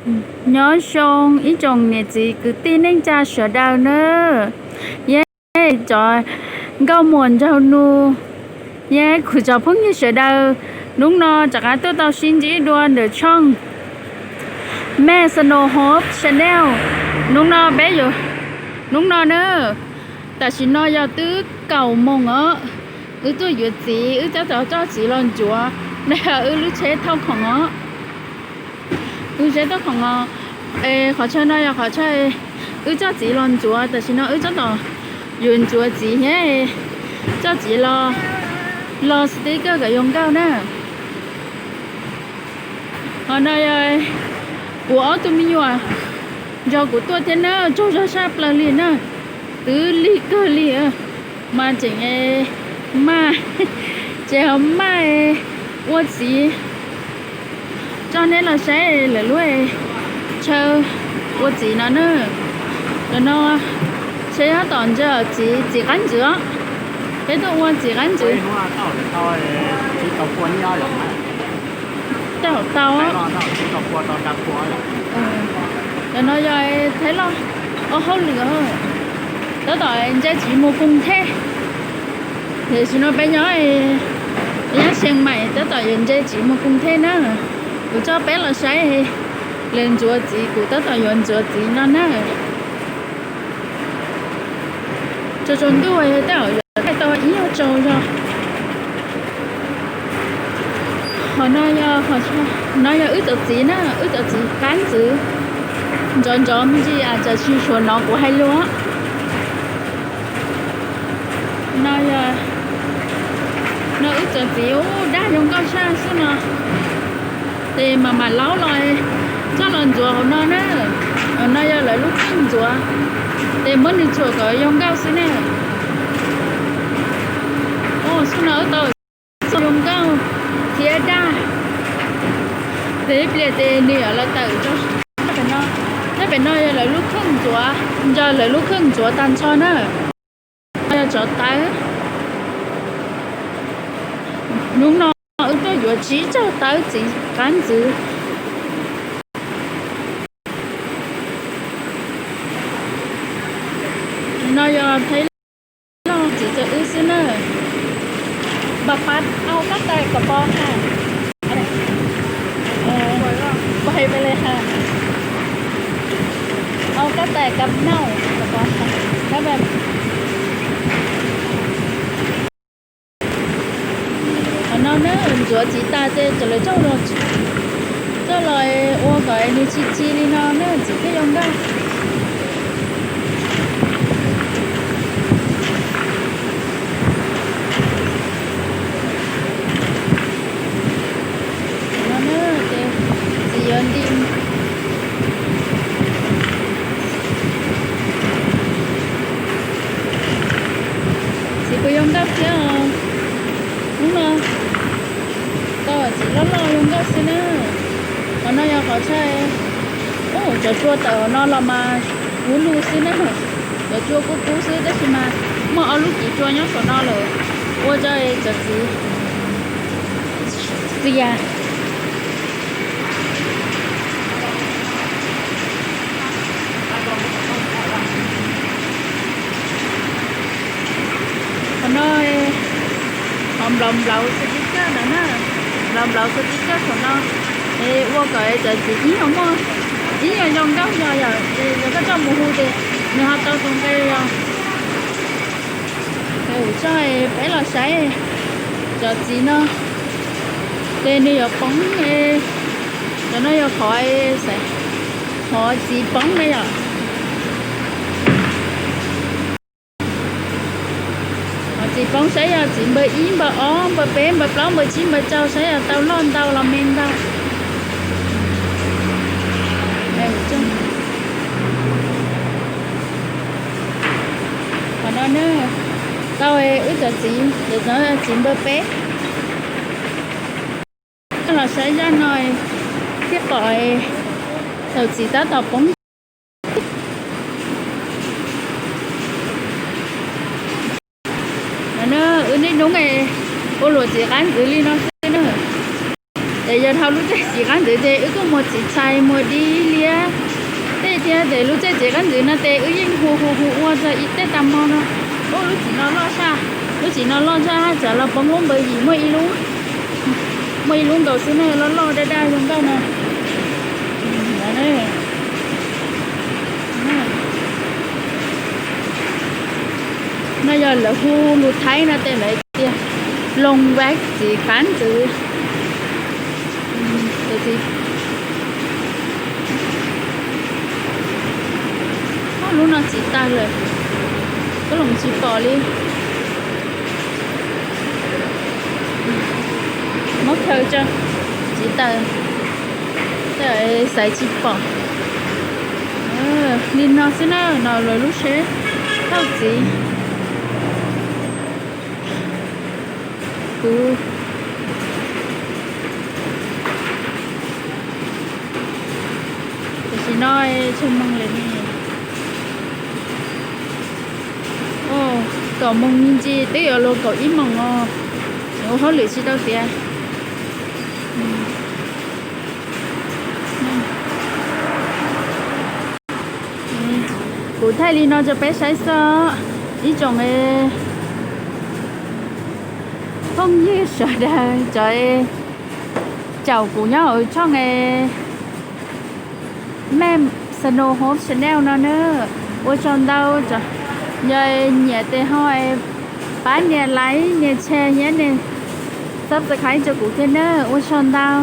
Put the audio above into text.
Nyob zoo ib tsoom niam txiv kwv tij neej tsa sawv daws nawb. Yog cov nkauj muam nraug nus, yog kuv cov phooj ywg sawv daws, hnub no rov qab tuaj tau sib ntsib dua ntawm tshooj Mej Snow Hope Channel. Hnub no peb yuav, hnub no na, tam sim no yog twb kaum moos os, wb tuaj yuav txiv, wb tab tom coj txiv los ntxuav, no yog wb lub tsheb thauj khoom os. Wb tsheb thauj khoom os. Es qhov chaw no yog qhov chaw wb coj txiv los ntxuav, tam sim no wb tab tom yuav ntxuav txiv thiab, coj txiv los, los sticker kom yuav nkauj na. Hos no yog kuv ob tug me nyuam nrog kuv tuaj thiab na, tsaug zog saj plaws li na, twb lig kawg li. Mas tseem maj, ces ho maj ua txiv. Coj neb los saib lawv lub chaw ua txiv no na. Cov no saib tab tom ntsia txiv, txiv qab ntxwv os. Peb tuaj ua txiv qab ntxwv. Tau tau. Cov no yog Thaib Loj ua hauj lwm, tab tom ntsia txiv mus koom thej. Tam sim no peb nyob, peb nyob Xeev Maim, tab tom yuav ntsia txiv mus koom thej na. Kuv coj peb los saib lawv ntxuav txiv, kuv tab tom yuav ntxuav txiv no na. Tsaus tsaus ntuj tej zaum yuav tau ib nyuag tsaus zog. Qhov no yog, no yog wb cov txiv na, wb cov txiv qab ntxwv. Ntsov ntsov me ntsis, tsam tsis suav hnov kuv hais lus. No yog, no wb cov txiv ub, daj zoo nkauj tshaj xwb no. Ces mam mam laub los coj los ntxuav hauv no na. Hauv no yog lawv lub kheej ntxuav, ces muab nws txhuam kom zoo nkauj xwb na. Ub, xwb no wb tau zoo nkauj thiab daj. Ces ib pliag ces nws yuav los tawm rau pem no. Nyob pem no yog lawv lub kheej ntxuav, nrog lawv lub kheej ntxuav tag nrho na. Yog tsov tawv. Hnub no wb tuaj yuav tsib caug tawb txiv qab ntxwv. No yog Thaib Loj txiv txawv wb xwb na. Npam pab au kab tais kab pov ha. Pov hais pe le ha. Au kab tais kab nauj kab pov ha. Qhov no na, ntxuav txiv tas ces lawv coj los, coj los ua kom nws txi txi li no na, txiv thiaj zoo nkauj. No na, ces txiv yuav nti, txiv puas zoo nkauj thiab os? Hnub no tau txiv loj loj zoo nkauj xwb na. Qhov no yog qhov chaw, ub, cov tsua tawm hauv no los mas kub lug xwb na. Cov tsua kub kub xwb tab sis mas muaj ob lub kiv tsua nyob saum no lawm, ua rau cov txiv txias. Qhov no, qhov nplaum nplaum xwb tib kawg ntawd na, nplaum nplaum xwb tib kawg saum no, es ua kom cov txiv ib nyuag muaj, ib nyuag zoo nkauj yog yom, es yog koj coj mus hu ces nws ho tau tus nqe yog. Tso peb los saib cov txiv no, ces nws yuav poob, cov no yog qhov, qhov txiv poob na yom. Qhov txiv poob saib yog txiv npawb ib, npawb ob, npawb peb, npawb plaub, npawb tsib, npawb rau, saib yog tau loj ntau los me ntau. Qhov no na, tau wb cov txiv, txiv npawb peb. Los saib zaj no thiaj pom thaum txiv tab tom poob. Wb niaj hnub ua luam txiv qab ntxwv li no xwb na. Yog dhau lub txaj txiv qab ntxwv ces wb kuj muag txiv txhais muag dib liab tej thiab. Ces lub txaj txiv qab ntxwv no ces wb yeej hu hu hu ua txog ib tej tag hmo no. Ub, lub txiv no loj tshaj, lub txiv no loj tshaj haj tseem los poob lub npaws yim, muaj ib lub, muaj ib lub nkaus xwb na, loj loj daj daj zoo nkauj no. No yog lawv hu lus Thaib no ces lawv tias loo vac txiv qab ntxwv. Lub no txiv taws lawm, koj los tsis pom li. Muab khaws tso, txiv taws, xaiv tsis pom. Li no xwb na, no lawv lub tsheb thauj txiv. Kuv tam sim no tshee moos lawm ne. Kaum moos me ntsis, twb yuav luag kaum ib moos os. Ua hauj lwm tsis tau tiav. Kuv thaij li no rau peb saib xwb. Ib tsoom phooj ywg sawv daws, cov caum kuv nyob hauv tshooj Mem Snow Home Channel no na, ua tsaug ntau. Yog nyiam tes ho pab nias like, nias share thiab nias subscribe rau kuv thiab na, ua tsaug ntau.